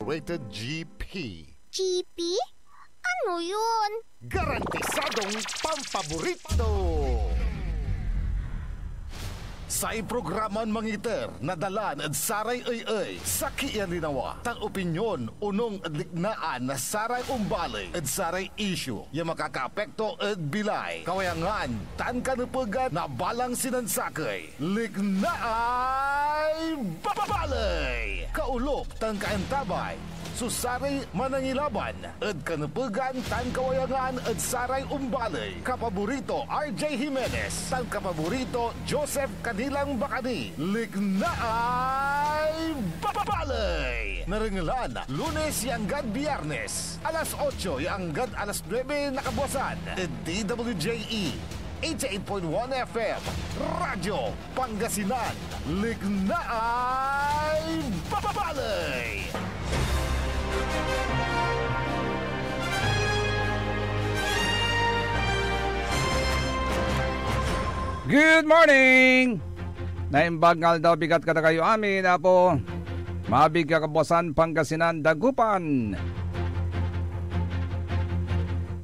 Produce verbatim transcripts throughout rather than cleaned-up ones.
Rated G P. G P? Ano yun? Garantisadong pampaborito! Say programan mangiter na dalan ed saray ey-ey, sakey ya linawa, tan opinyon onung ed liknaan na saray ombaley ed saray isyu ya makakaapekto ed bilay, kawayangan, tan kanepegan na balang sinansakey. Liknaay Baley! Kaolop tan kaantabay so saray manangilaban ed kanepegan tan kawayangan ed saray ombaley. Kapaborito, R J Jimenez, tan kapaborito, Joseph Canilang Bacani. Liknaay Baley! Narengelan, Lunes ya anggad Biyernes, alas otso ya anggad alas nuebe na kabuasan, ed D W J E, eighty-eight point one F M, Radyo Pangasinan, Liknaay Baley! Good morning! Naimbag nga aldaw, bigat kadakayo amin, Apo. Mabig ya kabuasan, Pangasinan, Dagupan.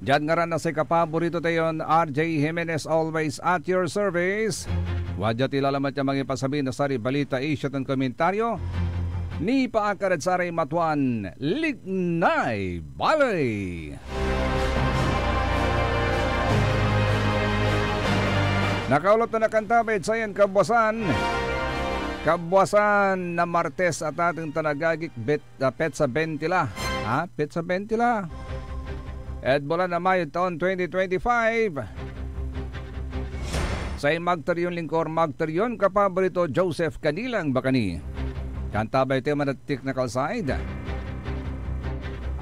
Diad ngaran na say kapaborito tayon R J Jimenez, always at your service. Wadia ti lalamet ya mangipasabi na saray balita, isyu, tan komentaryo nipaakar ed saray matuan Liknaay Baley. Nakaolop tan nakantabay ed sayan kabuasan. Kabuasan na Martes, atateng tan agagik, bet-, ah, petsa bente la. Ha? Petsa bente la. Ed bulan na Mayo taon twenty twenty-five. Say magter yon lingkor, magter yon kapaborito, Joseph Canilang Bacani. Kantabay tayo man ed technical side.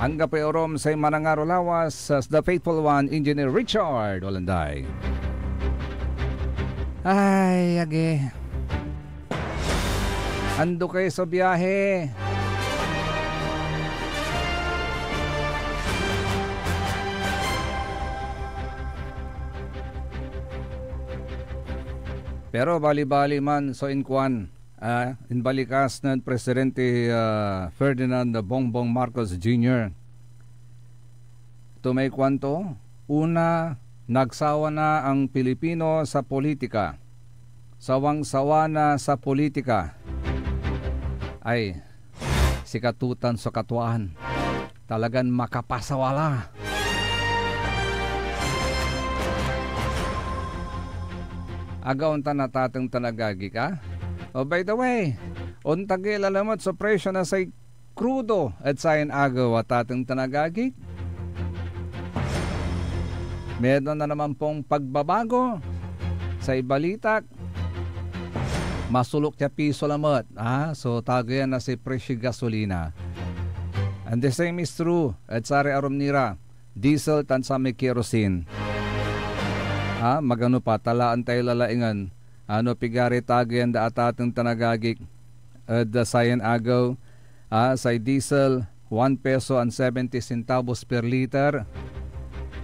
Anggapoy orom say manangaro lawas, as the faithful one, Engineer Richard Olanday. Ay, agi. Ando kayo so biyahe. Pero bali-bali man so inkuan, ah, inbalikas nen Presidente, ah, Ferdinand Bongbong Marcos Junior. Tumay kuanto, una, nagsawa na ang Pilipino sa politika. Sawang-sawa na sa politika. Ay, sikato tan so katuaan. Talagan makapasawala. Aga ontan, atateng tan agagik, a? Oh, by the way, ontagey la lamet so presyo na say krudo ed sayan agew, atateng tan agagik. Meron na naman pong pagbabago. Say balitak, masolok ya piso lamet, ah, so tageyan na say presyoy gasolina. And the same is true ed saray arum ni ra, diesel tan samay kerosene. Ah, magano pa, talaan tayo lalaingan. Ano pigaray tageyan da, atateng tan agagik, ed sayan agew? Ah, say diesel, one peso and seventy centavos per liter.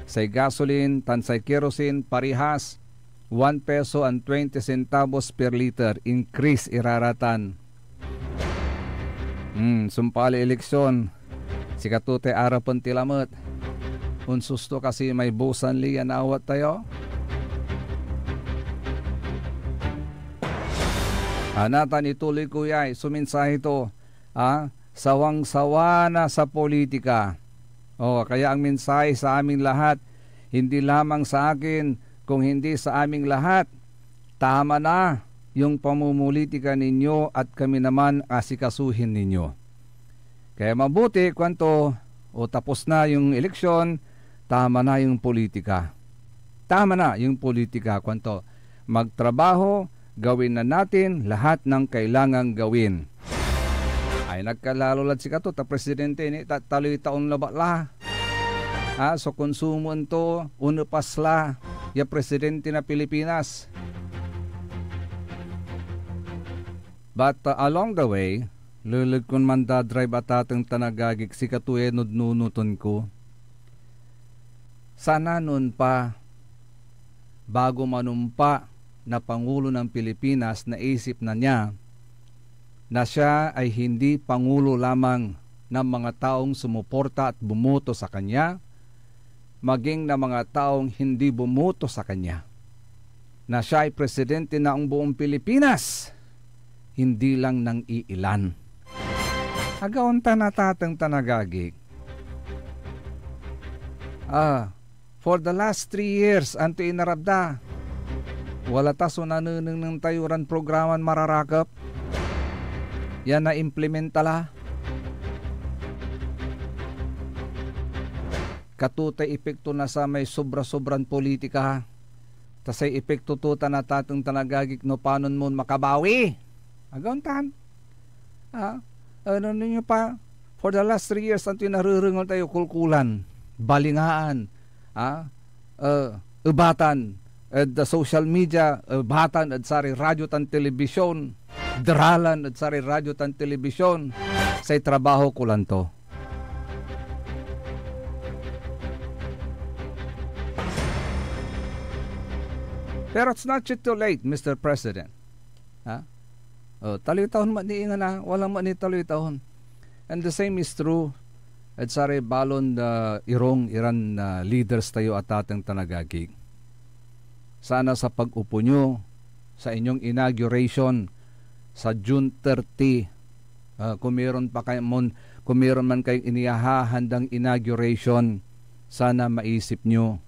Say gasoline tan say kerosene, parehas, one peso and twenty centavos per liter. Increase iraratan. Hmm, sumpal ya eleksyon, sikato tay arapen ti lamet. Onsusto kasi may busan li ya naawat tayo? Ah, natan, ituloy ko yay so mensahe to, ah, sawang-sawa na sa politika. Oh, kaya ang mensahe sa aming lahat, hindi lamang sa akin, kung hindi sa aming lahat, tama na yung pamumulitika ninyo at kami naman asikasuhin ninyo. Kaya mabuti, kuanto, o tapos na yung eleksyon, tama na yung politika. Tama na yung politika, kuanto. Magtrabaho, gawin na natin lahat ng kailangang gawin. Ay, nagkalalo lad sikato, ta presidente ni, ta-, taloy taon labat la. Ha, so konsumoen to, onepas la, ya presidente na Pilipinas. But, uh, along the way, leleg kon mandadrive, atateng tan agagik, sikato ya nununuten ko. Sana noon pa, bago manumpa na Pangulo ng Pilipinas, naisip na niya na siya ay hindi Pangulo lamang, na mga taong sumuporta at bumoto sa kanya, maging na mga taong hindi bumoto sa kanya, na siya ay presidente na ang buong Pilipinas, hindi lang ng iilan. Agaon ta natateng tan agagik. Ah, for the last three years, anto inarap da? Wala ta so nanenengneng tayo ran programan mararakep ya naimplimenta la. Kato tay epekto na samay sobra-sobran politika. Ta say epekto to ta natateng tan agagik no panon mon makabawi. Agaon tan. Ah, ano ninyo pa? For the last three years, antoy narerengel tayo? Kulkulan, balingaan, ah, eh, ebatan ed social media, ebatan ed saray radyo tan telebisyon, deralan ed saray radyo tan telebisyon. Say trabaho ko lanto. Pero it's not yet too late, Mister President. Ha? Oh, taloy taon met ni ingen a, wala met ni taloy taon. And the same is true ed saray balon, ah, irong iran, ah, leaders tayo, atateng tan agagik. Sana sa pag-upo nyo sa inyong inauguration sa June thirty, ah, kung meron pa kayo mon-, kung meron man kayong inihahandang inauguration, sana maisip nyo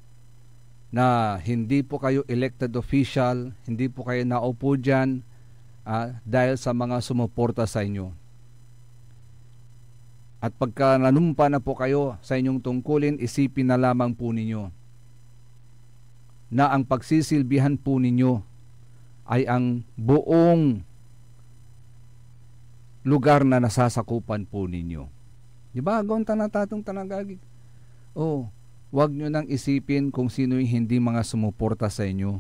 na hindi po kayo elected official, hindi po kayo naupo diyan, ah, dahil sa mga sumuporta sa inyo. At pagka nanumpa na po kayo sa inyong tungkulin, isipin na lamang po ninyo na ang pagsisilbihan po ninyo ay ang buong lugar na nasasakupan po ninyo. Di ba, agaon tan atateng tan agagik? Oh, wag nyo nang isipin kung sino'y hindi mga sumuporta sa inyo.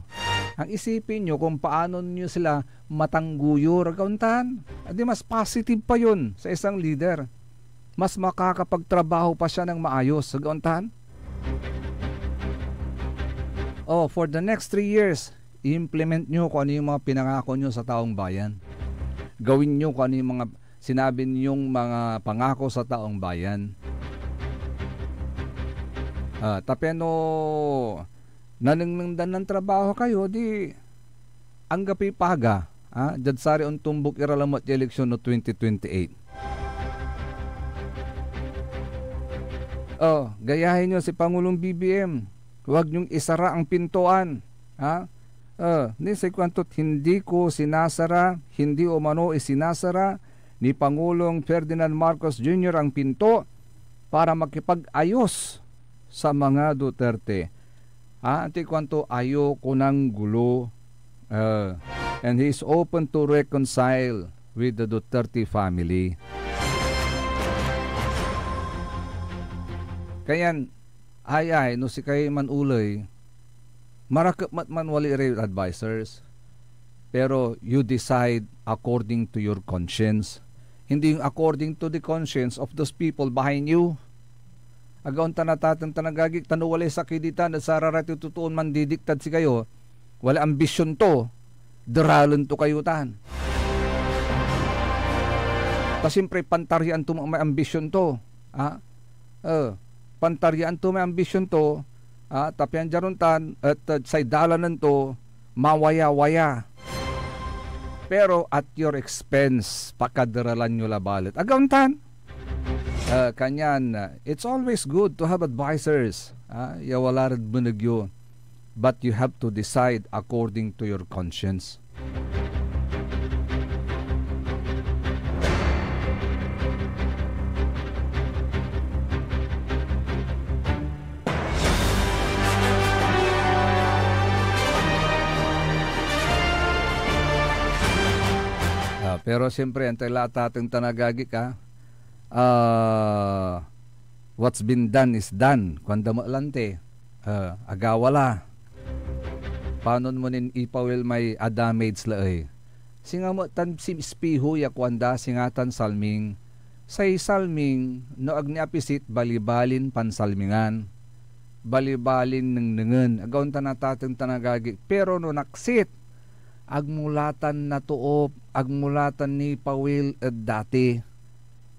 Ang isipin nyo kung paano nyo sila matanggoyur, agaon tan. Adi mas positive pa yun sa isang leader. Mas makakapagtrabaho pa siya ng maayos, agaon tan. Oh, for the next three years, i-implement nyo kung ano yung mga pinangako nyo sa taong bayan. Gawin nyo kung ano yung mga sinabi ninyong mga pangako sa taong bayan. Ah, ta piano nanengneng dan nantrabaho kayo, di anggapoy paga, ah, diad saray ontumbok ira lamet ya eleksyon no twenty twenty-eight. Oh, gayahin nyo si Pangulong B B M. Huwag niyong isara ang pintoan, ha? Ah, ni say kuanto't, "Hindi ko sinasara, hindi umano isinasara ni Pangulong Ferdinand Marcos Junior ang pinto para makipag-ayos sa mga Duterte." Ah, anti kuanto, "Ayoko ng gulo." Ah, and he's open to reconcile with the Duterte family. Kayan, ay, ay, no sikay manoley, marakep met manwali ray advisors. Pero you decide according to your conscience. Hindi yung according to the conscience of those people behind you. Agaon tan atateng tan agagik, ta no walay sakey ditan ed sarara toy totoon mandidiktad sikayo, walay ambisyon to, deralen to kayo tan. Ta siyempre, pantaryaan to may ambisyon to. Ah? Eh, pantaryaan to may ambisyon to, ah, ta pian diad ontan, et, et say dalanen to, mawaya-waya. Pero at your expense, pakaderalan yo la balet. Agaon tan? Eh, kanyan, ah, it's always good to have advisors, ah, ya wala rad beneg yo. But you have to decide according to your conscience. Ah, pero siyempre, antay la atateng tan agagik, ah. Ah, what's been done is done. Kuanda met lanti, ah, agawa la. Panon mo nin ipawil may adamage la ey? Singa met tan si-, espiho ya kuanda, singa tan salming. Say salming, no ag ni apisit, balibalin pansalmingan, balibalin nengnengen. Agaon tan atateng tan agagik. Pero no naksit, ag mo la tan natoop, ag mo la tan nipawil ed dati.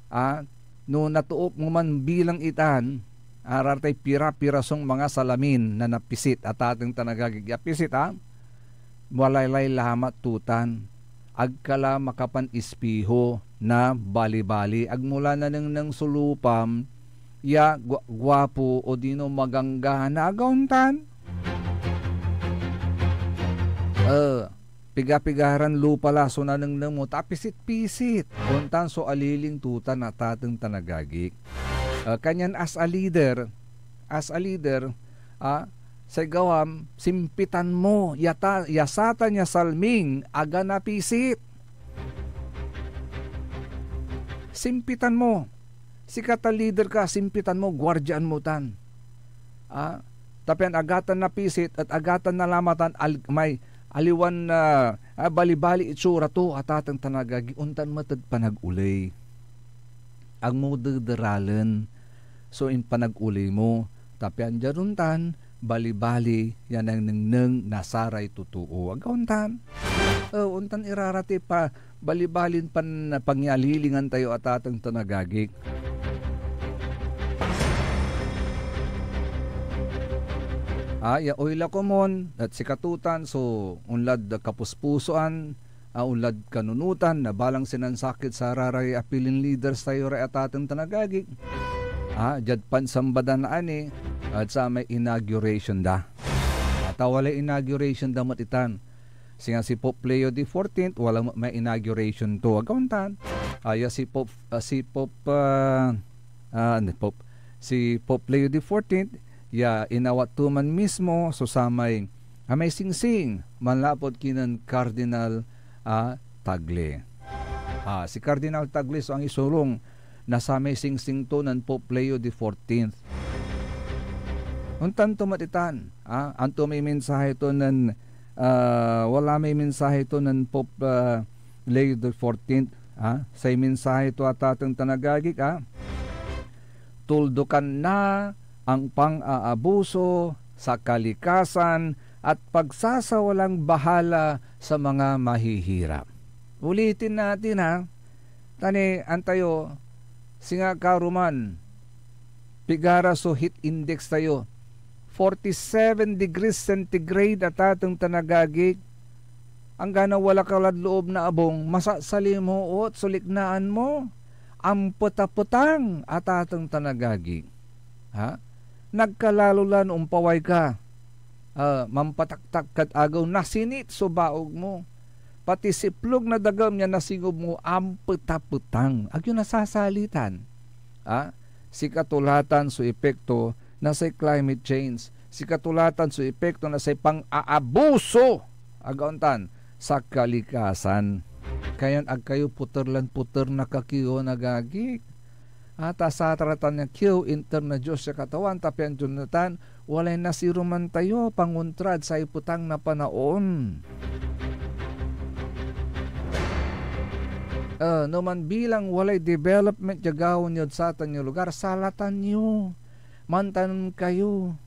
Ah, no natoop mo man bilang itan, aratay pira-pirason mga salamin na napisit, atateng tan agagik ya pisit, a, wala lay lamat tutan. Ag ka la makapan-ispiho na bali-bali. Ag mo la nanengneng so lupam ya gua-, guapo odino maganggana, ag ontan? Eh, piga-pigaran lupa la so nanengneng mo, ta pisit-pisit. Ontan so aliling tutan, atateng tan agagik. Eh, kanyan as a leader, as a leader, ah, say gawam, simpitan mo ya ta-, ya satan ya salming aga napisit. Simpitan mo. Sika ta leader ka, simpitan mo, guardian mo tan. Ah, ta pian agatan napisit et agatan nalamatan al-, may aliwan, ah, ah, bali-bali itsura to, atateng tan agagik, ontan met ed panagoley. Ag mo dederalen so impanagoley mo, ta pian diad ontan, bali-bali ya nanengneng na saray totoo. Ag ontan? Eh, ontan irarati pa, bali-balin pan-, pangyalilingan tayo, atateng tan agagik. Ah, ya oyla komon, et sikatotan so onlad kapuspusoan, a onlad kanunotan na balang sinansakit sararay apilin leaders tayo ray atateng tan agagik. Ah, diad pansamba da naani, et samay inauguration da. Ata walay inauguration da met itan. Singa si Pope Leo the fourteenth, wala met may inauguration to. Ag ontan? Ah, ya si Pope, ah, si Pope, ah, ah, ni Pope, si Pope Leo the fourteenth, ya inawat to man mismo so samay, ah, may singsing manlapud kinen Cardinal, ah, Tagle. Ah, si Cardinal Tagle so angisulong na samay singsing to nen Pope Leo the fourteenth. Ontan to met itan, ah, anto may mensahe to nen, ah, wala may mensahe to nen Pope, ah, Leo the fourteenth, ah. Say mensahe to, atateng tan agagik, ah. Tuldukan na ang pang-aabuso sa kalikasan at pagsasawalang bahala sa mga mahihirap. Ulitin natin, ha. Tani, antayo, singa karuman, pigara so heat index tayo. Forty-seven degrees centigrade, atateng tan agagik. Anggana wala ka lad loob na abung, masasalimuot so liknaan mo. Ampetapetang, atateng tan agagik. Ha? Nagkalalo la no ompaway ka. Ah, mampataktak kad agew, nasinit so baog mo. Pati siplog na dagem ya nasingob mo, ampetapetang. Agyo nasasalitan. Ah, sikato la tan so epekto na say climate change. Sikato la tan so epekto na say pang-aabuso, ag ontan, sa kalikasan. Kayan ag kayo puter lan puter na kakiew, agagik. Ah, ta satratan ya kiew inter na Dios ya Katawan, ta pian Jonatan, walay nasiruman tayo pangontrad say petang na panaon. Ah, no manbilang walay development ya gawaen yod satan ya lugar, salatan yo. Mantanem kayo.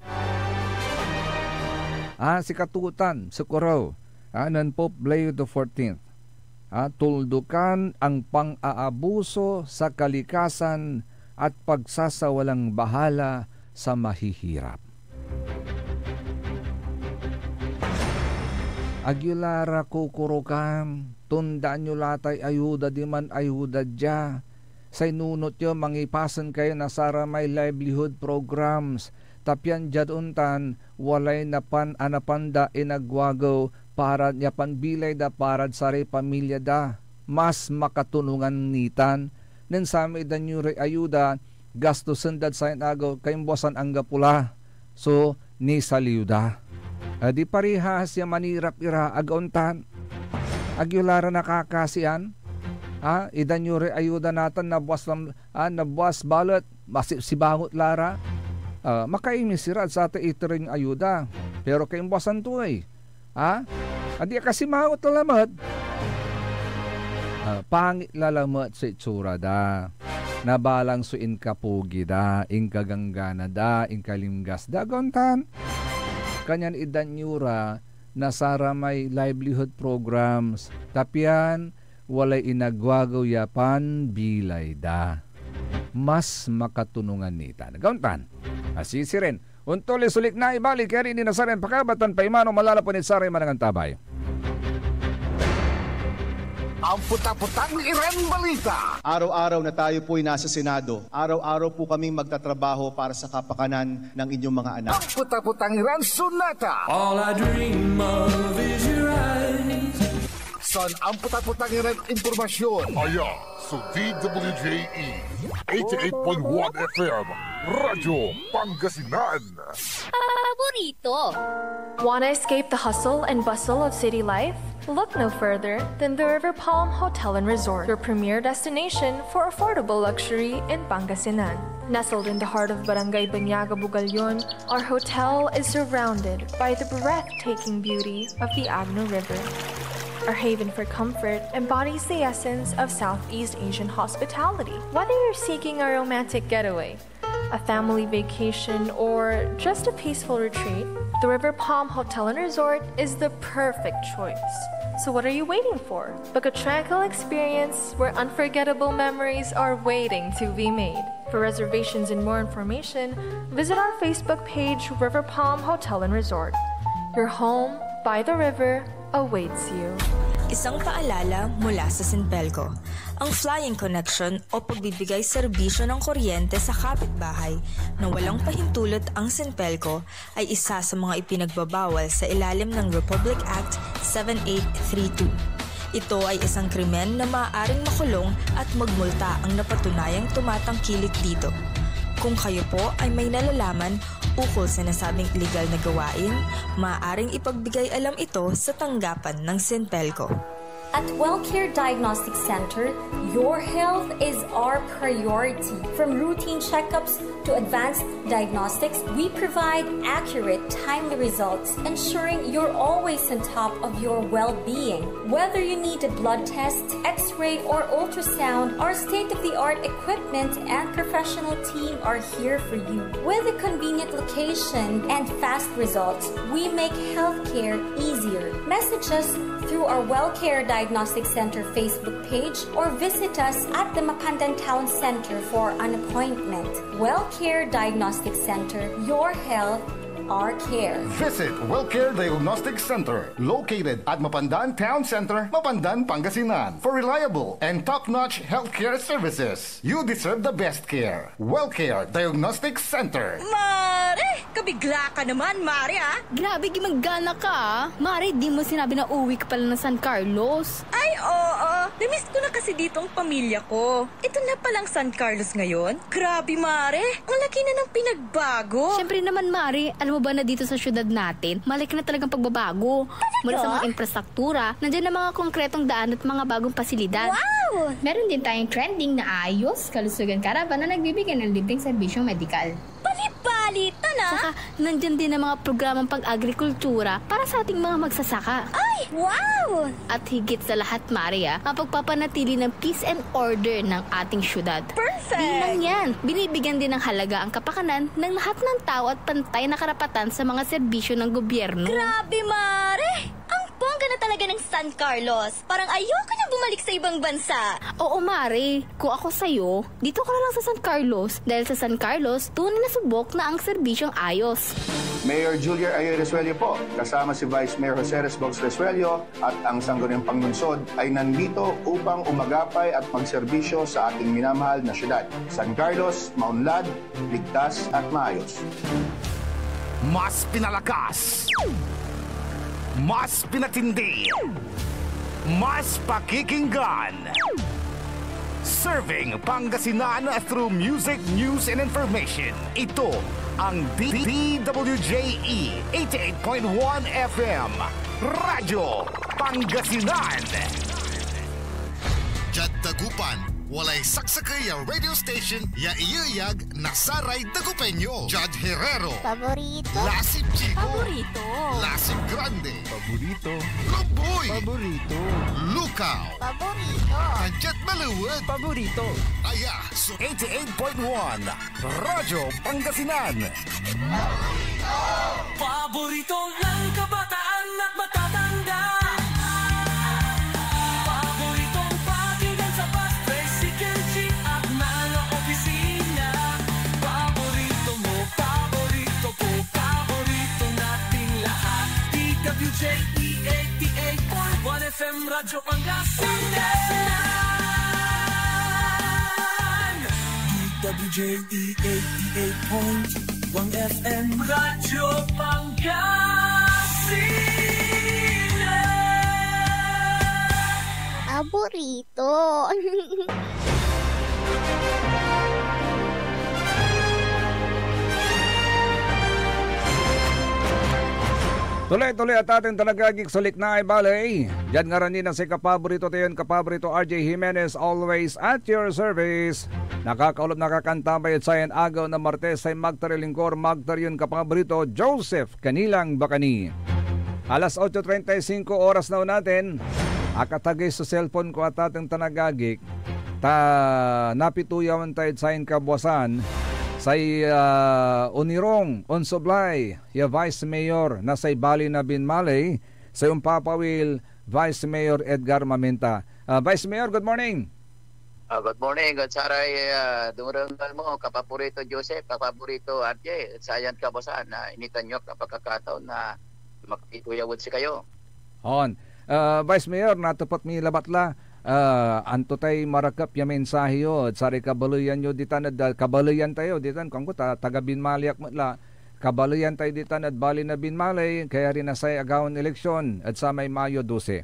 Ah, sikatotan, sikoro, ah, nen Pope Leo the fourteenth. Ah, tuldukan ang pang-aabuso sa kalikasan at pagsasawalang bahala sa mahihirap. Agyo la ra kokorokan, tondaan yo la tay ayuda diman ayuda dia. Say nunot yo, mangipasen kayo na saramay livelihood programs, ta pian diad ontan, walay napan-, anapan da inagwagew para ya panbilay da parad saray pamilya da. Mas makatonungan nitan nen samay itdan yo ray ayuda, gastusen dad sayan agew, kaimbuasan anggapo la so nisaliw da. Ah, di parihas ya manirap ira, ag ontan? Agyo la ra nakakasian? Ah, itdan yo ray ayuda natan, nabuas lam-, ah, nabuas balet, masipsibangot la ra. Ah, makaimis ira sa ta iter ray ayuda. Pero kaimbuasan to, eh. Ha? Andi akasimangot la lamet. Ah, pangit la lamet so itsura da. Nabalang so inkapogi da, inkaganggana da, inkalimgas da, ag ontan? Kanyan itdan yo ra na saramay livelihood programs, ta pian walay inagwagew ya panbilay da. mas makatunungan nitan. Gauntan, asisiren, ontolis olik na ibalik, yari ni Nasaran pakabatan paimano malalapan ed saray manangantabay. Amputaputang iran balita. Araw-araw na tayo po'y nasa Senado. Araw-araw po kaming magtatrabaho para sa kapakanan ng inyong mga anak. Amputaputang iran sonata. All I dream of is your eyes. San amputaputang iran impormasyon. Aya so D W J E, eighty-eight point one F M, Radyo Pangasinan. Paborito. Want to escape the hustle and bustle of city life? Look no further than the River Palm Hotel and Resort, your premier destination for affordable luxury in Pangasinan. Nestled in the heart of Barangay Banyaga, Bugallon, our hotel is surrounded by the breathtaking beauty of the Agno River. Our haven for comfort embodies the essence of Southeast Asian hospitality. Whether you're seeking a romantic getaway, a family vacation, or just a peaceful retreat, the River Palm Hotel and Resort is the perfect choice. So what are you waiting for? Book a tranquil experience where unforgettable memories are waiting to be made. For reservations and more information, visit our Facebook page, River Palm Hotel and Resort. Your home by the river awaits you. Isang paalala mula sa Sinpelco. Ang Flying Connection o pagbibigay serbisyo ng kuryente sa kapitbahay na walang pahintulot ang Sinpelco ay isa sa mga ipinagbabawal sa ilalim ng Republic Act seven eight three two. Ito ay isang krimen na maaaring makulong at magmulta ang napatunayang tumatangkilik dito. Kung kayo po ay may nalalaman ukol sa nasabing iligal na gawain, maaaring ipagbigay alam ito sa tanggapan ng Sinpelco. At Wellcare Diagnostic Center, your health is our priority. From routine checkups to advanced diagnostics, we provide accurate, timely results, ensuring you're always on top of your well-being. Whether you need a blood test, x-ray, or ultrasound, our state-of-the-art equipment and professional team are here for you. With a convenient location and fast results, we make healthcare easier. Message us through our Wellcare Diagnostic Center Facebook page or visit us at the Mapandan Town Center for an appointment. Wellcare Diagnostic Center, your health, our care. Visit Wellcare Diagnostic Center, located at Mapandan Town Center, Mapandan, Pangasinan, for reliable and top-notch healthcare services. You deserve the best care. Wellcare Diagnostic Center. Mare! Kabigla ka naman, Mare, ah! Grabe, gimanggana ka, ah! Mare, di mo sinabi na uwi ka pala ng San Carlos. Ay, oo. Namiss ko na kasi ditong pamilya ko. Ito na palang San Carlos ngayon? Grabe, Mare! Ang laki na ng pinagbago! Siyempre naman, Mare, alam mo ba na dito sa syudad natin, malaki na talagang pagbabago. Talaga? Mula sa mga infrastruktura, nandiyan na mga konkretong daan at mga bagong pasilidad. Wow! Meron din tayong trending na Ayos Kalusugan Caravan na nagbibigay ng libreng serbisyong medikal. Bali-bali, tana! Saka, nandiyan din ang mga programang pag-agrikultura para sa ating mga magsasaka. Ay, wow! At higit sa lahat, Mare, ah, ang pagpapanatili ng peace and order ng ating syudad. Perfect! Di lang yan, binibigyan din ng halaga ang kapakanan ng lahat ng tao at pantay na karapatan sa mga serbisyo ng gobyerno. Grabe, Mare! Ang bongga na talaga ng San Carlos. Parang ayoko na bumalik sa ibang bansa. Oo, Mare. Kung ako sa'yo, dito ka na lang sa San Carlos. Dahil sa San Carlos, tunay na subok na ang serbisyong ayos. Mayor Julian Ayoy Resuello po, kasama si Vice Mayor Jose Resbox Resuello at ang sangguniang panlungsod ay nandito upang umagapay at magserbisyo sa ating minamahal na syudad. San Carlos, maunlad, ligtas at maayos. Mas pinalakas, mas pinatindi, mas pakikinggan. Serving Pangasinan through music, news, and information. Ito ang D W J E eighty-eight point one F M, Radyo Pangasinan. Diad Dagupan, walay saksakey a radio station ya iyeyag na saray Dagupeño. Jad Herrero. Paborito. Lasip Chico. Paborito. Lasip Grande. Paborito. Lumboy. Paborito. Lucao. Paborito. Diad Maliwet. Paborito. Aya so eighty-eight point one Radyo Pangasinan. Paborito ng kabataan at matatanda. Paboritong pakinggan sa bus, tricycle, jeep at mga opisina. eighty-eight point one F M Radyo Pangasinan. D W J E eighty-eight point one F M Radyo Pangasinan. Paborito. Tuloy-tuloy a taten tan agagik so liknaay baley. Diad ngaran ni na say kapaborito tayon kapaborito, R J Jimenez, always at your service. Nakakaulop, nakakantabay ed sayan agew na Martes say magtariy lingkor, magtariy yon kapaborito, Joseph Kanilang Bacani. Alas otso treinta y cinco oras na natin. Akatagey so cellphone ko, a taten tan agagik, ta napituyawan tayo ed sayan kabwasan say, ah, onirong, onsublay ya Vice Mayor na say Bali na Binmaley, say ompapawil, Vice Mayor Edgar Maminta. Ah, Vice Mayor, good morning. Ah, good morning, ed saray, ah, dumarungal mo, kapaborito Joseph, kapaborito R J, ed sayan kabwasan na initan yo ak na pagkakataon na makipituyaw ed sikayo. On. Ah, Vice Mayor, natepet mi labat la, ah, anto tay marakep ya mensahe yo ed saray kabaleyan yo ditan, ed, ah, kabaleyan tayo ditan, kuanko ta taga Binmaley ak met la, kabaleyan tayo ditan ed Bali na Binmaley, kaya rin na say agawan eleksyon ed samay Mayo dose.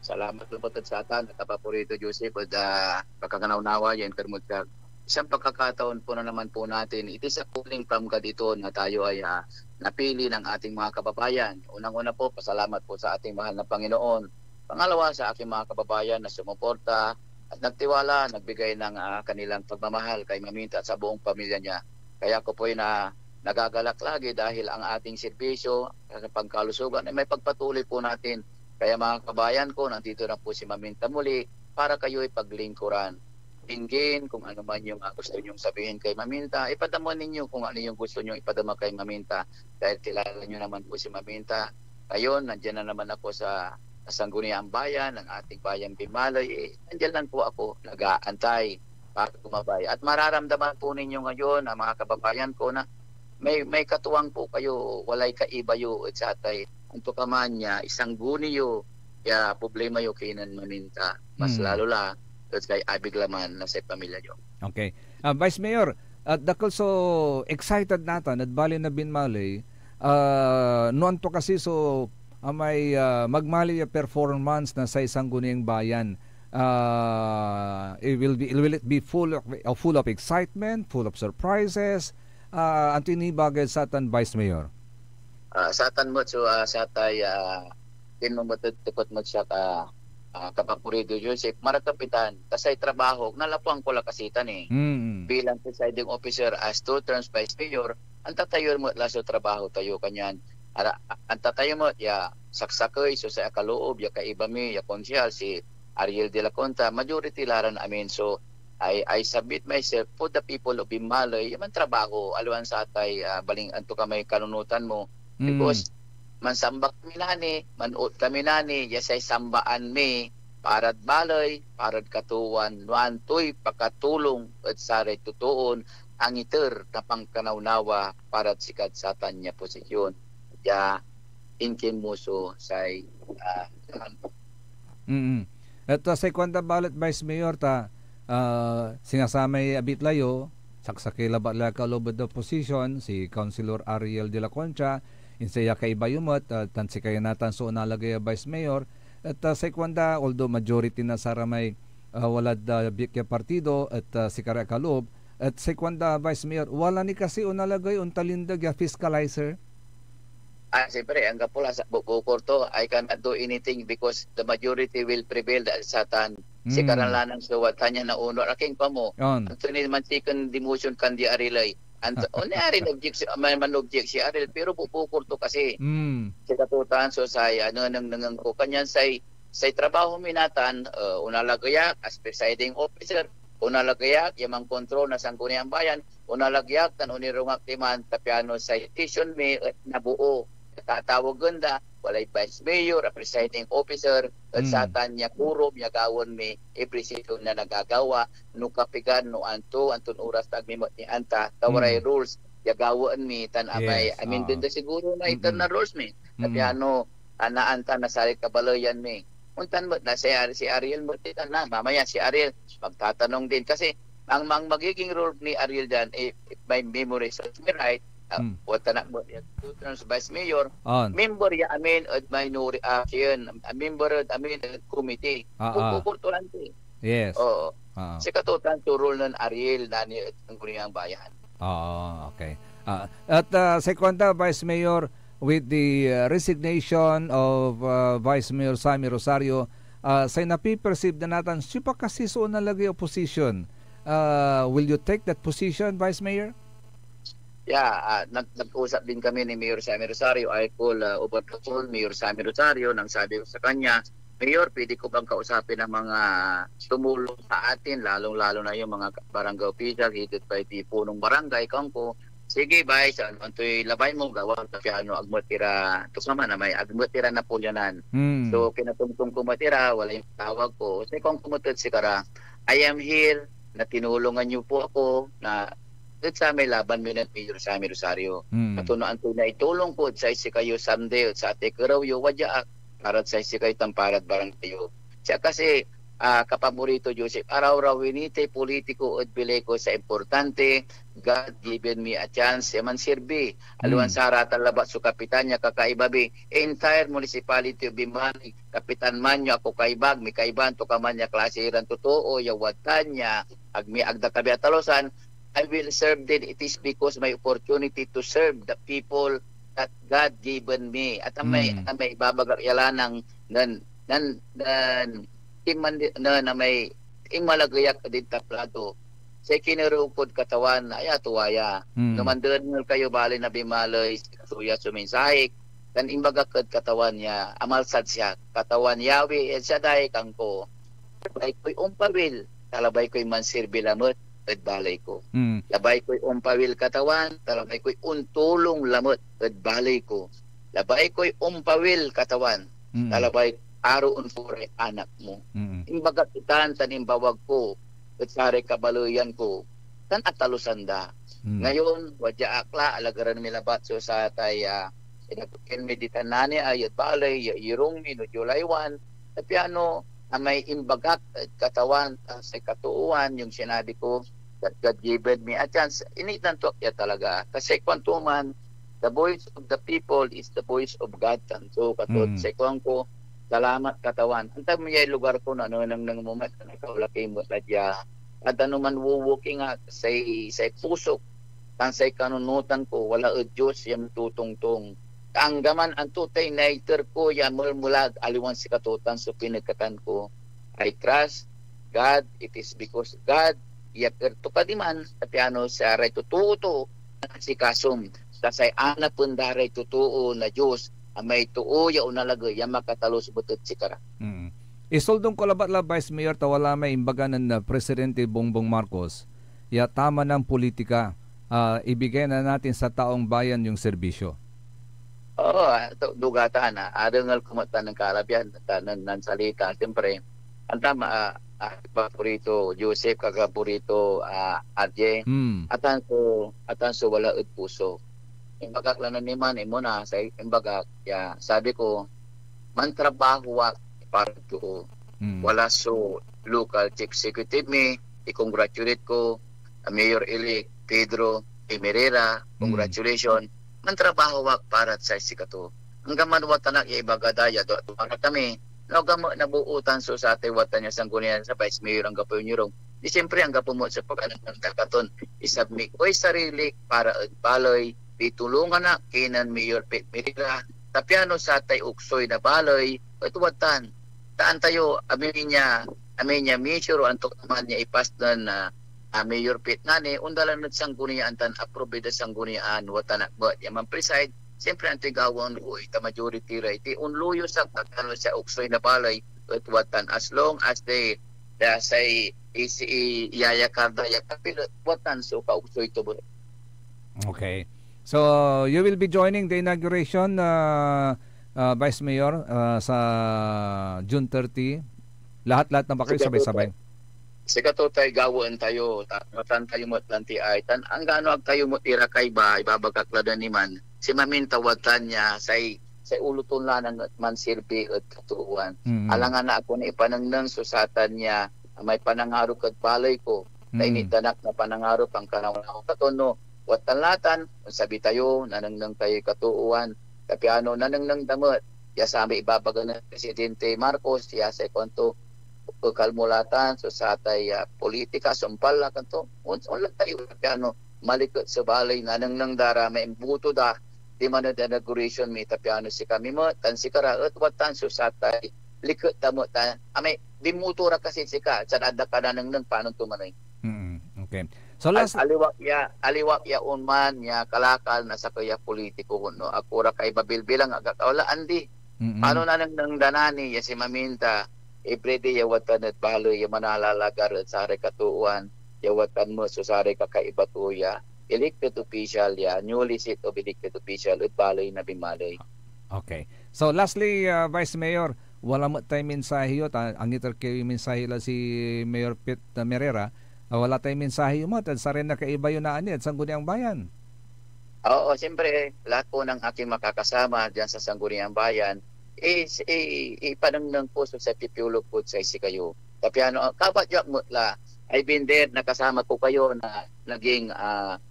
Salamat labat ed satan, kapaborito Joseph, ed, ah, pakakanawnawa ya inter mod siak. Isang pagkakataon po na naman po natin. It is a calling from God ito na tayo ay, ah, napili ng ating mga kababayan. Unang-una po, pasalamat po sa ating mahal na Panginoon. Pangalawa, sa aking mga kababayan na sumuporta at nagtiwala, nagbigay ng, ah, kanilang pagmamahal kay Maminta at sa buong pamilya niya. Kaya ako po'y na, nagagalak lagi dahil ang ating serbisyo sa pangkalusugan ay may pagpatuloy po natin. Kaya mga kabayan ko, nandito na po si Maminta muli para kayo'y paglingkuran. Dinggin kung ano man yung, ah, gusto niyong sabihin kay Maminta, ipadama ninyo kung ano yung gusto niyong ipadama kay Maminta. Dahil kilala niyo naman po si Maminta. Ngayon, nandiyan na naman ako sa, sa Sangguniang Bayan, ng ating Bayan Binmaley. Eh, nandiyan lang po ako, nag-aantay para gumabay. At mararamdaman po ninyo ngayon, ah, mga kababayan ko, na may, may katuwang po kayo, walay kaiba yo ed satay. Antokaman ya isangguni yo ya problema yo kinen Maminta, mas Mm. lalo la ed say abig laman na say pamilya yo. Okay. Ah, Vice Mayor, ah, dakel so excited natan ed Bali na Binmaley, ah, no anto kasi so, ah, may, ah, magmaliw ya performance na say Sangguniang Bayan. Ah, it will be, will it be full of, full of excitement, full of surprises? Ah, anto ni bagay satan, Vice Mayor? Ah, satan met so, ah, satay, ah, din mo met ed tepet met siak, ah, ah, kapaborito Joseph, marakapitan, ta say trabaho, nalapuan ko la kasi tan eh. Mm. Bilang presiding officer as two terms vice mayor, antatayo met la so trabaho tayo, kanyan ara-, antatayo met ya saksakey so say akaloob ya kaiba mi ya konsehal, si Ariel de la Concha, majority la ran amin. So, I, I submit myself for the people of Binmaley, ya mantrabaho, aliwan satay, ah, baling antokamay kanunotan mo. Mm. Because mansamba kami nani, manoot kami nani, ya say sambaan mi, parad baley, parad katoowan, no antoy pakatulong ed saray totoon angiter na pankanawnawa parad sikad satan ya posisyon. Ya inkimuso say, ah, Mm. Et, ah, say kuanda balet, Vice Mayor, ta, ah, singa samay abit la yo, saksakey labat la ya kaloob ed oposisyon, si Councilor Ariel de la Concha, insan ya kaiba yo met, ah, tan sikayo natan so onalagey a Vice Mayor. Et, ah, say kuanda, although majority na saramay, ah, walad, ah, biek ya partido, et, ah, sikara ya kaloob, et say kuanda, Vice Mayor, wala ni kasi onalagey, ontalindeg ya fiscalizer? Ah, siyempre, anggapo la sa bu-, bukor to, I cannot do anything because the majority will prevail da-, satan. Mm. Sikaran lanang so watan ya naunor. Akin pa mo, On. Anthony man second demotion kan di Arilay. Anto-, only Aril object si, man, man object si Aril, pero bu-, bukor to kasi. Mm. Sika to tan, so say, ano, nang, nangang ko. Kanyan say, say trabaho mi natan, uh, onalagey ak as presiding officer, onalagey ak ya mankontrol na Sangguniang Bayan, onalagey ak tan onirong ak diman, ta piano say session mi et nabuo. Tatawagen da, walay vice mayor, a presiding officer, et Mm. satan ya quorum ya gawaen mi, every session na nagagawa, no kapigan, no anto, anton oras ta agmi met ni anta, ta walay Mm. rules ya gawaen mi, tan amay Yes, amin oo. din da siguro na internal Mm. rules mi. Na Mm. piano, ah, naantan na saray kabaleyan mi. Ontan met na si Ar-, si Ariel met itan na, mamaya si Ariel magtatanong din. Kasi ang, ang magiging role ni Ariel diyan, eh, if my memory serves me right, ah, Hmm. wata na mo, two terms vice mayor, On. member ya amin ed minority, ah, yun, ah, member ed amin ed committee. Ah, Kung ah. kukurtulan ko eh. Yes. Oo. Ah. Sikato tan so role nen Ariel na ni ed Sangguniang Bayan. Oo, okay. Ah, at, ah, say kuanda, Vice Mayor, with the, ah, resignation of, ah, Vice Mayor Sammy Rosario, ah, say napiperceive da natan, siopa kasi so onalagey opposition? Ah, will you take that position, Vice Mayor? Yeah, ah, nag-, nag-usap din kami ni Mayor Sammy Rosario. I call, ah, over the phone, Mayor Sammy Rosario, nang sabi ko sa kanya, "Mayor, pwede ko bang kausapin ang mga tumulong sa atin, lalong-lalo na yung mga barangay official, headed by the punong barangay, kangko, sige, bay, sa ano antoy labay mo, gawa ta piano agmet ira, to ka man, amay agmet ira Napoleonan." Hmm. So, kinatungtong ko met ira, wala yung tawag ko. Say kuan ko met ed sikara, "I am here, na tinulungan niyo po ako, na, ed samay laban mi nen Mayor Sammy Rosario. Hmm. At no antoy naitulong ko ed say sikayo someday, ed sa atay kerew yo, wadya ak, parad say sikayo tan parad barangay yo." Siya kasi, ah, kapaborito Joseph, arawrawin itay politiko ed bilay ko sa importante, God given me a chance ya manserbi. Aliwan Hmm. saratan labat so kapitan ya kakaiba bi. Entire municipality of Binbani, kapitan man yo ako kaibag, mikaiba, antokaman ya klase iran totoo ya wadtan ya ag mi, ag da kabi atalusan, I will serve din. It is because my opportunity to serve the people that God given me. At amay, Mm. amay ibabagak ya lanang nen, nen, nen, iman, nen, amay inmalagey ak ed tablado. Say kinerew kod Katawan, aya tuwa ya. Mm. No mandengel kayo baley na binmaley, sikato ya so mensahek, tan imbagak ed Katawan ya, amalsad siak, "Katawan Yahweh El Shaddai," kangko, "labay koy ompawil, ta labay koy mansirbi lamet ed baley ko. Mm. Labay koy ompawil, Katawan, ta labay koy ontulong lamet ed baley ko. Labay koy ompawil, Katawan, Mm. ta labay aroen ko ray anak mo." Mm. Imbagak itan tan imbawag ko ed saray kabaleyan ko, tan atalusan da. Mm. Ngayon, wadya ak la, alagaren mi labat so satay, ah, inabuken mi ditan nani ay ed baley ya irong mi no July one, ta piano amay imbagak ed Katawan tan say katoowan, yung sinabi ko, that God given me a chance, initdan to ak ya talaga. Kasi kuanto man, "The voice of the people is the voice of God," tan so katod Mm. say kuan ko, "Salamat, Katawan. Antam yay lugar ko, nanenengneng mo met, nakaulaki mo ta dia. At ano man wuwuking ak, say, say pusok, tan say kanunotan ko, wala ed Dios ya mitutongtong. Ta anggaman anto tay naiter ko ya melmelag, aliwan sikato tan so pinekatan ko. I trust God, it is because God ya kerto ka diman, ta piano saray totoo to, asikasom, ta say anapen da ray totoo na Dios, amay too ya onalagey ya makatalus met ed sikara." Mm. Isoldong ko labat la, Vice Mayor, ta wala may imbaga nen, ah, Presidente Bongbong Marcos ya tama nan politika, ah, ibigay na natin sa taong bayan yung serbisyo. Oo, ah, to, dugatan, ah. Adengel ko met tan nen kalabian, tan nen, nen salita, siyempre. Antam, ah, ah, Paborito Joseph, kag Paborito, ah, Arje. Hmm. Atan so, atan so wala ed puso. Imbagak la nen iman, imo na, say, imbagak, ya, sabi ko, "Mantrabaho ak para too." Hmm. Wala so local chief executive mi, i-congratulate ko, ah, Mayor-elect Pedro Emerera, Hmm. congratulations. Mantrabaho ak para say sikato. Anggaman watan ak ya ibaga da ya do-, duara kami. No, gama nabuotan so satay watan ya sanggunian sa Vice Mayor, anggapo yo ni Rong. Di siyempre, anggapo met so pakanengneng da katon isabmit koy sarili para ed baley, pitulongan ak kinen Mayor Pete Emerera, ta piano satay uksoy na baley et watan. Ta antayo, amin ya, amin ya measure o antokaman ya ipas nen, ah, ah, Mayor Pete nani, ondalan ed sanggunian tan approve ed sanggunian, watan ak met ya man-preside. Siyempre, antoy gawaen ko, ita majority ra iti onluyos ak, ta piano say uksoy na baley et watan. As long as they, da say isi-, iyayakar da ya kapil et watan so kauksoy to, bro. Okay. So, you will be joining the inauguration, uh, uh, Vice Mayor, uh, sa June thirty. Lahat-lahat na ba kayo Sige, sabay-sabay? Sikato tay gawaen tayo, ta-, tan tayo met lanti ay, tan anggano ag tayo met irakay ba, ibabagak la nen iman, si maminta wadtan ya, say, say ulo ton lanan et mansirbi ed katoowan. Mm. Alangan na ako na ipanengneng so satan ya may panangarok ed baley ko, ta Mm. initdan ak na panangarok, pankanawnawaan. Kato no, wadtan latan, onsabi tayo, nanengneng tayoy katoowan. Ta piano nanengneng da met ya samay ibabaga nen Presidente Marcos, ya say kuanto, ekal mo latan so satay, ah, politika, sumpal la kanto. On-, onla tayo, ta piano maliket so baley, nanengneng da ra, maimboto da, diman ed inauguration mi, ta piano sikami met, tan sikara et wadtan so satay liket da met, ta, amay, bimoto ra kasi sika, tan ag da ka nanengneng, panon to maney? Mm, okay. So, Al-, last aliwa ya, aliwa ya onman ya kalakal na sakey a politiko, no? Agko ra kaiba bilbilang, agak a wala, andi. Mm. Panon nanengneng da nani ya si maminta, everyday ya wadtan ed baley ya manalalagar ed saray katoowan, ya wadtan met so saray kakaiba to ya elected official ya, newly seat of elected official ed baley na binmaley. Okay. So, lastly, ah, Vice Mayor, wala met tay mensahe yo, ta angiter kayoy mensahe la si Mayor Pete, ah, Merera, ah, wala tay mensahe yo met ed saray nakaiba yo naani ed Sangguniang Bayan? Oo, siyempre, lahat po ng aking makakasama diyan sa Sangguniang Bayan, is, i-, ipanengneng ko so say pipiyolog kod say sikayo. Ta piano, ah, kabat yo ak met la, I've been there, nakasama ko kayo na naging, ah,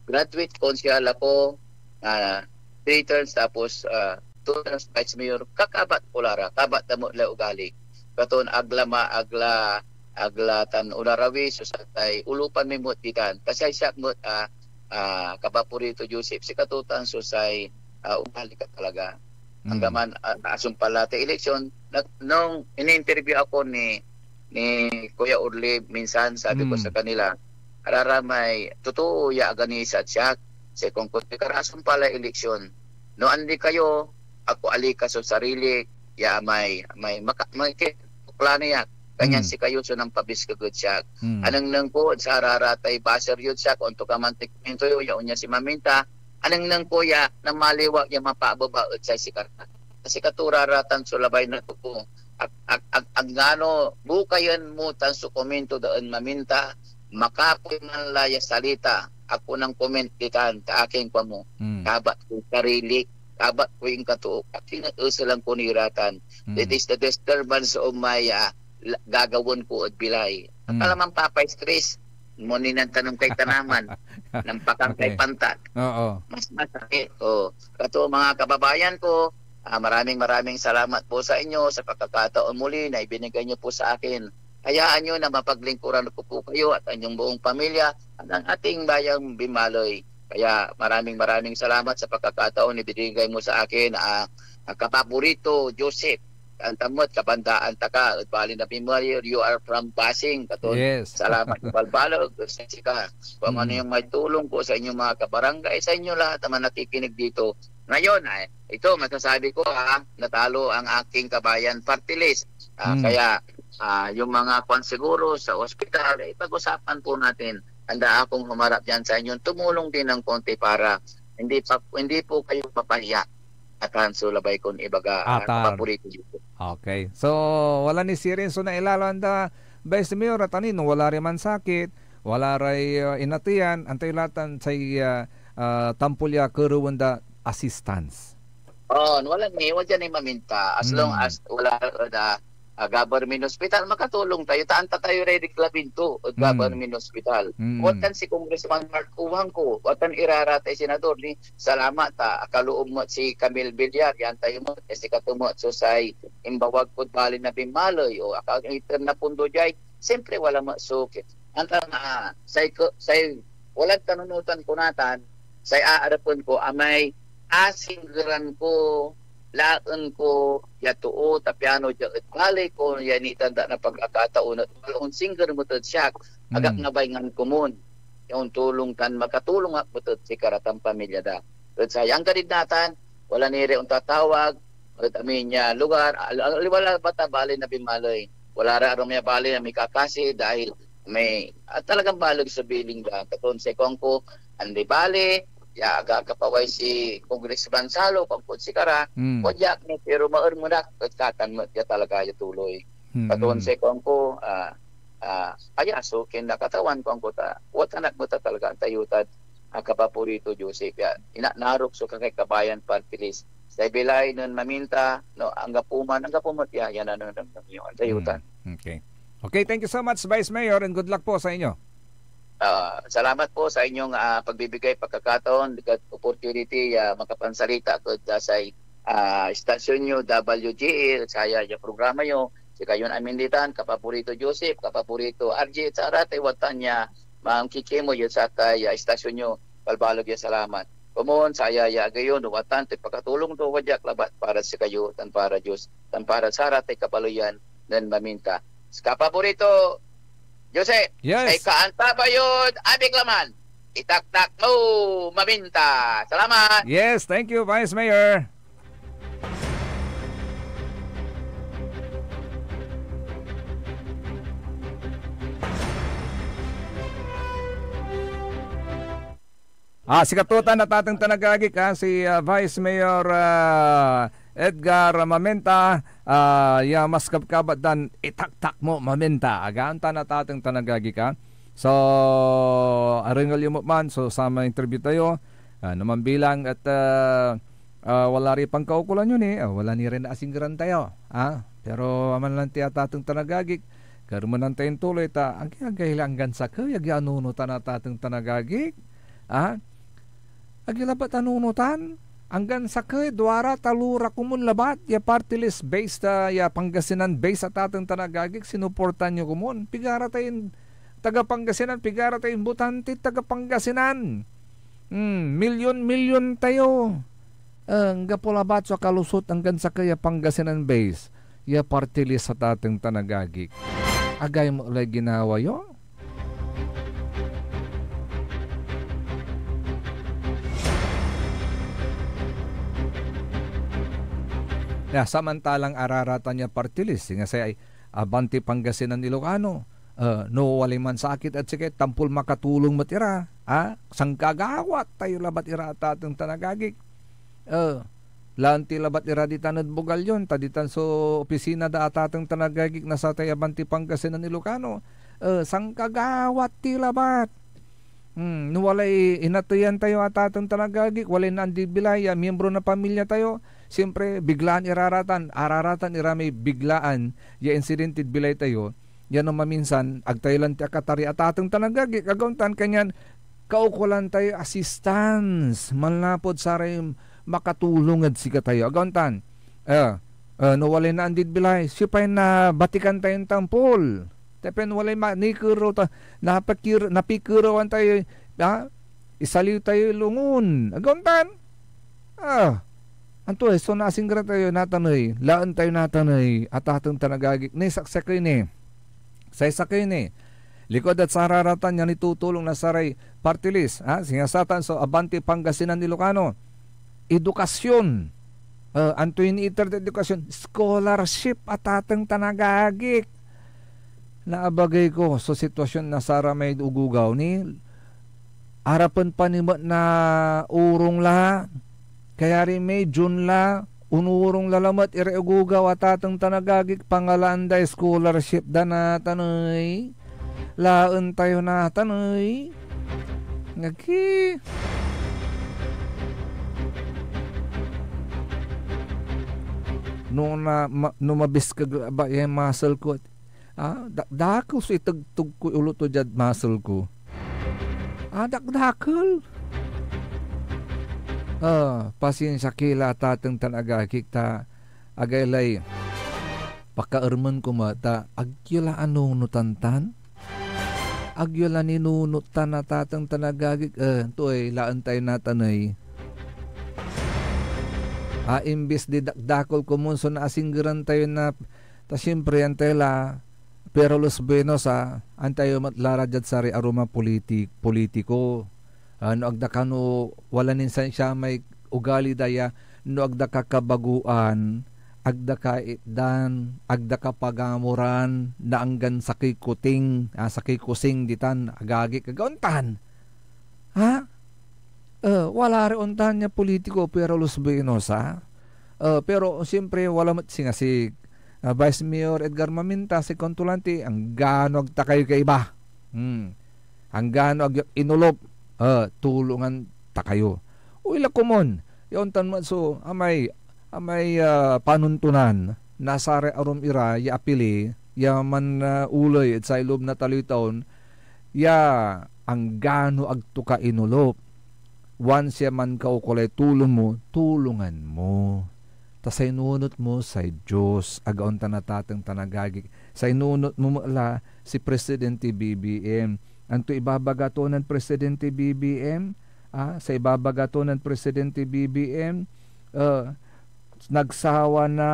graduate konsehal ako, ah, three terms, tapos, ah, two terms vice mayor, kakabat ko la ra, kabat da met la ugali. Katon ag la ma-, ag la, ag la tan onarawi so satay ulupan mi met ditan. Ta say siak met, ah, ah, kapaborito Joseph, sikato tan so say, ah, ugali ka talaga. Mm. Anggaman, ah, naasumpal la tay eleksyon, nag-, nung ini-interview ako ni, ni Kuya Orly, minsan sabi ko Mm. sa kanila, "Araramay, totoo ya aganisa et siak, say kuankod, karasumpal lay eleksyon. No andi kayo, agko alikas so sarili, ya may, may maka-, may ki-, plano ya. Kanyan Mm. sikayo so nampabiskeg ed siak. Mm. Anengneng ko ed sararatay basher yod siak, ontokaman tay komento yo, ya onya si maminta, anengneng ko ya namaliw ak ya mapaabeba ed say sikara. Sikato raratan so labay na too. Ag, ag, ag, anggano bukayen mo tan so komento da ed maminta, makapoy man la ya salita, agko nangkomint ditan, ta akin kuan mo, Mm. kabat koy sarili, kabat koy inkatoo, akin eselan ko ni ratan. Mm. It is the disturbance of my, ah, la-, gagawaen ko ed bilay. Mm. Akala man papa-stress, mo ni nantanem kay tanaman, nampakan kay Okay. pantat. Oo. Mas masakit. Oh. Kato, mga kababayan ko, ah, maraming, maraming salamat po sa inyo sa pagkakataon muli na ibinigay niyo po sa akin. Hayaan niyo na mapaglingkuran ko po kayo at inyong buong pamilya at ang ating bayang Bimaloy. Kaya maraming, maraming salamat sa pagkakataon na ibinigay mo sa akin, ah, ah, kapaborito, Joseph. Antam met, kabandaan ta ka, ed bali na Bimaloy, you are from Basing, katon Yes. salamat na balbaleg, sa sika. Kung ano Mm. yung may tulong ko sa inyong mga kabarangay, sa inyo lahat naman nakikinig dito. Ngayon, ay, ito, masasabi ko, ha, natalo ang aking kabayan party list. Ah, Mm. kaya, ah, yung mga kwan siguro sa ospital, eh, pag-usapan po natin. Handa akong humarap dyan sa inyong tumulong din ng konti para hindi pa, hindi po kayo mapahiya. Atan so labay kon ibaga, ah, Atan. kapaborito dito. Okay. So, wala ni sirin so nailalan da, Vice Mayor, at anin, wala rin man sakit, wala ray, uh, inateyan, antayo latan say, uh, uh, tampol ya kerewen da assistance. Oh, wala ni, wala dyan ay maminta. As long Mm. as wala, uh, da, ah, government hospital, makatulong tayo. Taan ta tayo ray reklaminto ed Mm. government hospital. Mm. Watan si Congressman Mark Uwang ko, watan iraratay senador ni, salamat, ah, akaloob met si Camille Villar, yan tayo met, eh, sikato met so say imbawag kod bali na Bimaloy, o aka-, iter na pondo jay, siyempre wala met so ki-, antam, ah, say ko, say, walad kanunotan ko natan, say aarapen ko, amay asinggeran ko, laen ko, ya too, ta piano dia ed baley ko, ya nitanda na pagkakataon et wala onsingger met ed siak, agak Mm. nabaingan komun. Ya ontulong tan makatulong ak met ed sikara tan pamilya da. Et say anggarid natan, wala ni ray ontatawag, et amin ya lugar, al-, al-, wala bata bali na Bimaloy. Wala ra arum ya bali na mikakasi dahil may, ah, talagang baleg so bilin da. Katon say kuan ko, andi bali, ya aga kapaway si Congressman Salo, kuan kod sikara, Mm. kod yak ni, pero maermen ak, et katan met ya talaga ya tuloy. Mm. Katon say kuan ko, ah, ah, payaso ken na Katawan, kuanko ta, watan ak met a talaga antayo tan, ah, kapaborito Joseph ya, ina-, narok so kakay kabayan party list. Say bilay nen maminta, no, anggapo man, anggapo met ya, ya nanenengneng yo, antayo tan. Mm, okay. Okay, thank you so much, Vice Mayor, and good luck po sa inyo. Ah, salamat po sa inyong, ah, pagbibigay pagkakataon, opportunity, ah, makapansalita kod, ah, say, ah, istasyon yo, W G L, saya ya programa yo, sikayon amin ditan, kapaborito Joseph, kapaborito R J, et cetera, tay watan ya mankikimo ya sakay, ah, istasyon yo, balbaleg ya salamat. Komon, saya ya agi yo, no watan, tay pakatulong to, wadya ak labat para sikayo, tan para Dios, tan para saratay kabaleyan nen maminta. Kapaborito, Joseph, Yes. Say kaanta pa yod abig laman, itaktak mo, maminta. Salamat. Yes, thank you, Vice Mayor. Ah, sikato tan atateng tan agagik, ah, si, ah, Vice Mayor, ah, Edgar Mamenta, ah, ya mas kabkabat dan itaktak mo, Mamenta. Agaan tan atateng tan agagik, ah. So, arengel yo met man so samay interview tayo, ah, no man bilang et, ah, ah, wala ray pankaukolan yo ni, ah, wala ni ray naasinggeran tayo, ah. Pero aman lan ti atateng tan agagik, kermenan tayon tuloy ta, ag-, agay la anggan sakey, ag-, anunotan atateng tan agagik. Ah, ag-, labat anunotan, anggan sakey, duara, talora, komon labat ya party list based, ah, ya Pangasinan based atateng tan agagik, sinuportan yo komon. Pigara tayon taga Pangasinan, pigara tayon botante taga Pangasinan. Hmm, milyon-milyon tayo. Ah, anggapo labat so kalusot anggan sakey a Pangasinan base ya party list atateng tan agagik. Agay mo lay ginawa yo? Ya, samantalang araratan ya party list, singa say Abante Pangasinan Ilocano, eh, no walay mansakit ed sika, tampol makatulong met ira, ah, sankagawat tayo labat ira atateng tan agagik. Eh, lanti labat ira ditan ed Bugallon, ta ditan so opisina da atateng tan agagik na satay Abante Pangasinan Ilocano. Eh, sankagawat ti labat. Hmm, no walay inateyan tayo atateng tan agagik, walay naandi'd bilay ya miembro na pamilya tayo, siyempre, biglaan iraratan, araratan ira may biglaan ya insidentid bilay tayo, ya no maminsan, ag tayo lanti akatari atateng tan agagik, agaw tan kanyan, kaukolan tayo assistance, manlapud saray makatulong ed sikatayo. Agaw tan, eh, eh, no walay naandid bilay, siopay nabatikan tayon tampol? Tapen walay ma-, nikerew ta-, napakir-, napikerewan tayo, ah, isaliw tayoy lungon. Agaw tan, Ah, anto, eh, so naasinggeran tayo natan ey, laen tayo natan ey, atateng tan agagik, ni saksakey ni. Say sakey ni, likud ed sararatan ya nitutulong na saray party list, ah, singa satan so Abante Pangasinan Ilocano. Edukasyon. Ah, antoy niiter ed edukasyon? Scholarship, atateng tan agagik. Naabagey ko so sitwasyon na saramay ogogaw ni arapen pa ni met na orong la, kayari may June la, onorong la lamet iray ogogaw, atateng tan agagik, pangalaan day scholarship da natan ey. Laen tayo natan ey. Ngaki. No na, ma-, no mabiskeg labat yay muscle ko, Ah, da-, dakel so itegteg koy olo to diad muscle ko. Ah, dakdakel. Ah, pasensia ki la, atateng tan agagik, ta agay lay pakaermen ko met, ta ag yo la anunotan tan. Ag yo la ninunotan, atateng tan agagik, eh, anto ey, laen tayo natan ey. Ah, imbis di dakdakel komon so naasinggeran tayo na Ta siyempre, anto la, pero los buenos, ah, antayo met la ra diad saray arum a politi-, politiko. Ah, no ag da kano wala nin siamay ugali da ya, no ag da ka kabagoan, ag da ka itdan, ag da ka pagamuran, na anggan sakey kuting, ah, sakey kusing ditan, agagik, agaw tan. Ha? Eh, wala ray ontan ya politiko, pero los buenos, ha? Eh, pero, siyempre, wala met singa si ah, Vice Mayor Edgar Maminta, say kuanto lanti, anggano agta kayo kaiba. Hmm. Anggano agyo ak inolop, ah, tulongan ta kayo. Uy, la komon, ya ontan met so amay, amay, ah, panontonan na saray arum ira ya apili ya man, ah, oley ed say loob na taloy taon, ya anggano agto ka inolop. Once ya mankaukolay tulong mo, tulongan mo. Ta say nunot mo, say Dios, agaon tan atateng tan agagik. Say nunot mo met la, si Presidente B B M. Anto ibabaga to nen Presidente B B M? Ah, say ibabaga to nen Presidente B B M, ah, nagsawa na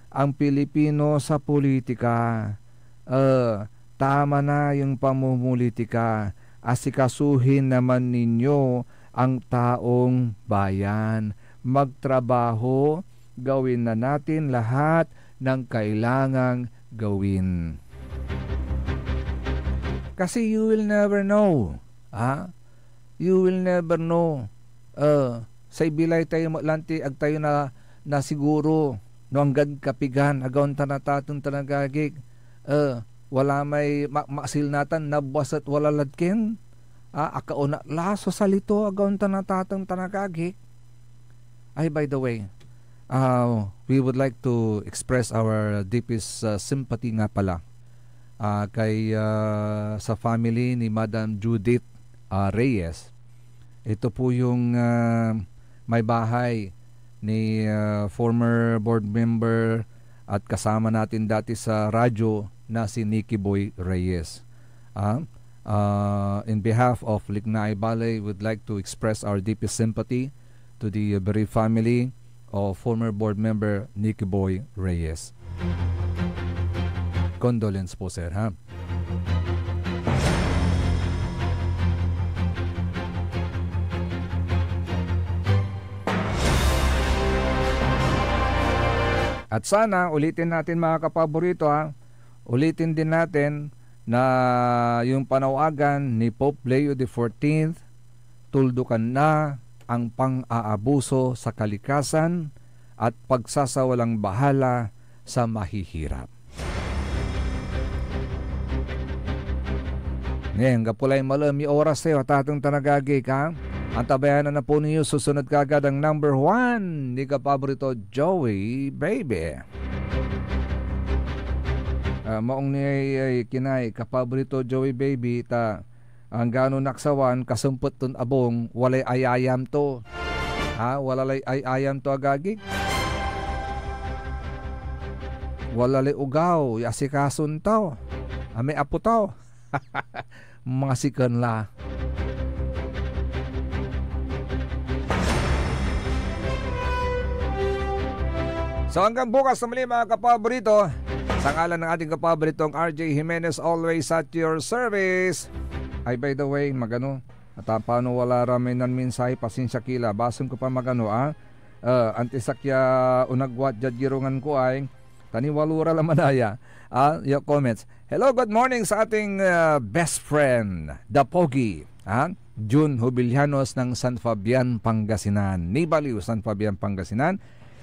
ang Pilipino sa politika. Ah, tama na yung pamumulitika. Asikasuhin naman ninyo ang taong bayan. Magtrabaho, gawin na natin lahat ng kailangang gawin. Kasi you will never know, ha? You will never know. Ah, say bilay tayo met lanti, ag tayo na, nasiguro no anggad kapigan, agaon tan atateng tan agagik. Ah, wala may ma-, maksil natan, nabwas et wala lad kien. Ah, akaunat la so sali to, agaon tan atateng tan agagik. Ay, by the way, ah, we would like to express our deepest, ah, sympathy nga pala, ah, kay, ah, sa family ni Madam Judith, ah, Reyes. Ito po yung, ah, may bahay ni, ah, former board member at kasama natin dati sa radyo na si Nicky Boy Reyes. Ah, ah, in behalf of Liknaay Baley, we'd like to express our deepest sympathy to the bereaved family of former board member Nicky Boy Reyes. Condolence po, sir, ha? At sana, ulitin natin, mga kapaborito, ha? Ulitin din natin na yung panawagan ni Pope Leo the fourteenth, tuldukan na ang pang-aabuso sa kalikasan at pagsasawalang bahala sa mahihirap. Ngayon, anggapo lay malem ya oras tayo, atateng tan agagik, ha? Antabayanan na po ninyo susunod kagad ang number one ni kapaborito, Joey Baby. Ah, maong ni ay, ay, kinay kapaborito, Joey Baby, ta anggano naksawan, kasempet ton abung, walay ayayam to. Ha? Wala lay ayayam to, agagik? Wala lay ogaw ya asikason to. Amay apo to. Mga siken la. So, hanggang bukas na muli, mga kapaborito. Sa ngalan ng ating kapaboritong R J Jimenez, always at your service. Ay, by the way, magano, at, ah, paano wala ra may nanmensahe? Pasensya ki la. Basen ko pa magano, ah. Ah, antis ak ya onagwat diad girungan ko ay, ta niwalo ra la manaya. Ah, your comments. Hello, good morning sa ating, ah, best friend, The Pogi. Ah, Jun Jubilianos ng San Fabian, Pangasinan. Nibaliw, San Fabian, Pangasinan.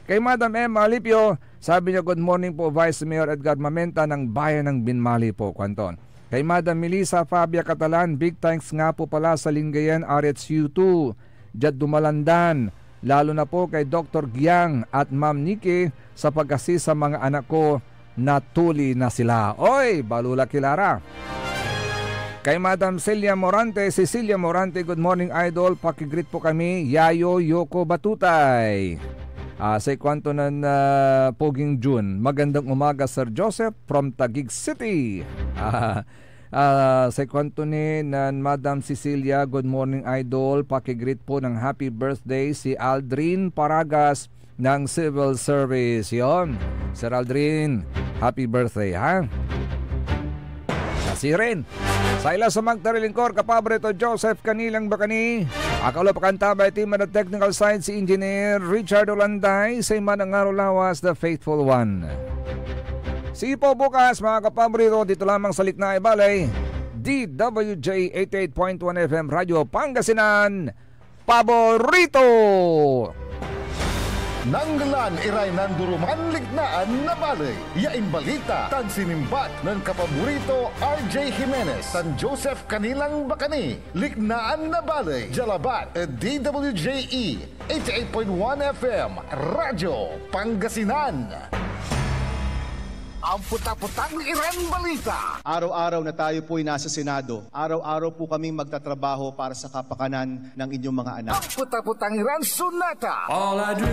Kay Madam Emma Alipio, sabi niya, "Good morning po, Vice Mayor Edgar Mamenta ng Bayan ng Binmali po," kuanto. Kay Madam Melissa Fabia Catalan, big thanks nga po pala sa Lingayen R H U two, diad Dumalandan, lalo na po kay Doktor Giang at Ma'am Nikki sa pag-assist sa mga anak ko, natuli na sila. Oy, balula ki la ra. Kay Madam Celia Morante, Cecilia Morante, "Good morning, Idol. Pakigreet po kami, Yayo Yoko Batutay." Ah, say kuanto nen, ah, Poging Jun, "Magandang umaga, Sir Joseph, from Taguig City." Ah, ah, say kuanto ni nen Madam Cecilia, "Good morning, Idol. Pakigreet po ng happy birthday si Aldrin Paragas ng Civil Service." Yon. Sir Aldrin, happy birthday, ha? Sa sirin. Sa ila sa magtarilingkor, kapaborito Joseph Canilang Bacani. Akalo pa kanta by team at technical side si Engineer Richard Olanday, say manangaro lawas, the faithful one. See you po bukas, mga kapaborito, dito lamang sa Liknaay Baley, D W J eighty-eight point one F M Radio Pangasinan, paborito! Nanggelan iray nanduruman liknaan na baley ya imbalita tan sinimbat nen kapaborito R J Jimenez tan Joseph Canilang Bacani. Liknaan na baley, dia labat ed D W J E eighty-eight point one F M, Radyo Pangasinan. Ang puta-putang iran balita. Araw-araw na tayo po'y nasa Senado. Araw-araw po kaming magtatrabaho para sa kapakanan ng inyong mga anak. Ang puta-putang iran sonata. All I do